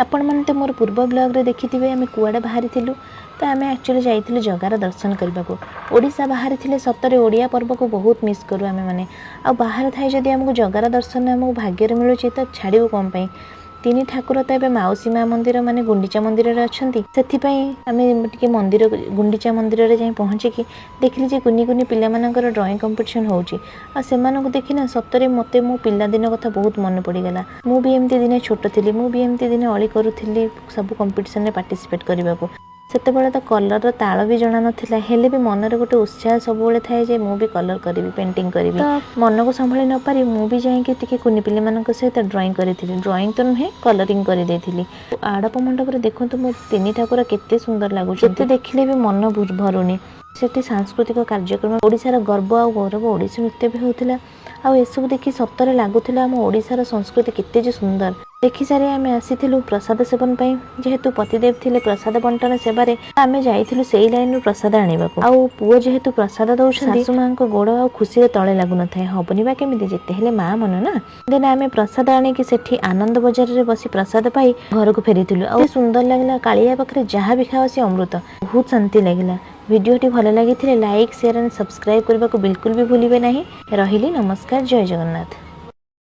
ଆପଣମାନେ ତ ମୋର ପୂର୍ବ ବ୍ଲଗ୍ରେ ଦେଖିଥିବେ ଆମେ କୁଆଡ଼େ ବାହାରିଥିଲୁ। ତ ଆମେ ଆକ୍ଚୁଆଲି ଯାଇଥିଲୁ ଜଗାର ଦର୍ଶନ କରିବାକୁ। ଓଡ଼ିଶା ବାହାରେ ଥିଲେ ସତରେ ଓଡ଼ିଆ ପର୍ବକୁ ବହୁତ ମିସ୍ କରୁ ଆମେମାନେ। ଆଉ ବାହାରେ ଥାଇ ଯଦି ଆମକୁ ଜଗାର ଦର୍ଶନ ଆମକୁ ଭାଗ୍ୟରେ ମିଳୁଛି, ତ ଛାଡ଼ିବୁ କ'ଣ ପାଇଁ? ତିନି ଠାକୁର ତ ଏବେ ମାଉସୀ ମା ମନ୍ଦିର ମାନେ ଗୁଣ୍ଡିଚା ମନ୍ଦିରରେ ଅଛନ୍ତି। ସେଥିପାଇଁ ଆମେ ଟିକେ ମନ୍ଦିର, ଗୁଣ୍ଡିଚା ମନ୍ଦିରରେ ଯାଇ ପହଞ୍ଚିକି ଦେଖିଲି ଯେ କୁନି କୁନି ପିଲାମାନଙ୍କର ଡ୍ରଇଂ କମ୍ପିଟିସନ୍ ହେଉଛି। ଆଉ ସେମାନଙ୍କୁ ଦେଖିନା ସତରେ ମୋତେ ମୋ ପିଲାଦିନ କଥା ବହୁତ ମନେ ପଡ଼ିଗଲା। ମୁଁ ବି ଏମିତି ଦିନେ ଛୋଟ ଥିଲି, ମୁଁ ବି ଏମିତି ଦିନେ ଅଳି କରୁଥିଲି ସବୁ କମ୍ପିଟିସନ୍ରେ ପାର୍ଟିସିପେଟ୍ କରିବାକୁ। ସେତେବେଳେ ତ କଲର୍ର ତାଳ ବି ଜଣା ନଥିଲା, ହେଲେ ବି ମନରେ ଗୋଟେ ଉତ୍ସାହ ସବୁବେଳେ ଥାଏ ଯେ ମୁଁ ବି କଲର୍ କରିବି, ପେଣ୍ଟିଂ କରିବି। ତ ମନକୁ ସମ୍ଭାଳି ନପାରି ମୁଁ ବି ଯାଇକି ଟିକେ କୁନି ପିଲାମାନଙ୍କ ସହିତ ଡ୍ରଇଂ କରିଥିଲି। ଡ୍ରଇଂ ତ ନୁହେଁ, କଲରିଂ କରିଦେଇଥିଲି। ଆଡ଼ପ ମଣ୍ଡପରେ ଦେଖନ୍ତୁ ମୋ ତିନି ଠାକୁର କେତେ ସୁନ୍ଦର ଲାଗୁଛନ୍ତି, ଯେତେ ଦେଖିଲେ ବି ମନ ଭରୁନି। ସେଠି ସାଂସ୍କୃତିକ କାର୍ଯ୍ୟକ୍ରମ, ଓଡ଼ିଶାର ଗର୍ବ ଆଉ ଗୌରବ ଓଡ଼ିଶୀ ନୃତ୍ୟ ବି ହେଉଥିଲା। ଆଉ ଏସବୁ ଦେଖି ସତରେ ଲାଗୁଥିଲା ଆମ ଓଡ଼ିଶାର ସଂସ୍କୃତି କେତେ ଯେ ସୁନ୍ଦର। ଦେଖିସାରି ଆମେ ଆସିଥିଲୁ ପ୍ରସାଦ ସେବନ ପାଇଁ। ଯେହେତୁ ପତିଦେବ ଥିଲେ ପ୍ରସାଦ ବଣ୍ଟନ ସେବାରେ, ଆମେ ଯାଇଥିଲୁ ସେଇ ଲାଇନରୁ ପ୍ରସାଦ ଆଣିବାକୁ। ଆଉ ପୁଅ ଯେହେତୁ ପ୍ରସାଦ ଦଉଛନ୍ତି, ଶାଶୁ ମାଙ୍କ ଗୋଡ଼ ଆଉ ଖୁସିରେ ତଳେ ଲାଗୁନଥାଏ। ହବନି ବା କେମିତି, ଯେତେ ହେଲେ ମା ମନ ନା। ଦେନ୍ ଆମେ ପ୍ରସାଦ ଆଣିକି ସେଠି ଆନନ୍ଦ ବଜାରରେ ବସି ପ୍ରସାଦ ପାଇ ଘରକୁ ଫେରିଥିଲୁ। ଆଉ ସୁନ୍ଦର ଲାଗିଲା, କାଳିଆ ପାଖରେ ଯାହା ବି ଖାଅ ସେ ଅମୃତ। ବହୁତ ଶାନ୍ତି ଲାଗିଲା। ଭିଡ଼ିଓଟି ଭଲ ଲାଗିଥିଲେ ଲାଇକ୍, ସେୟାର ଆଣ୍ଡ ସବସ୍କ୍ରାଇବ୍ କରିବାକୁ ବିଲକୁଲ ବି ଭୁଲିବେ ନାହିଁ। ରହିଲି, ନମସ୍କାର, ଜୟ ଜଗନ୍ନାଥ।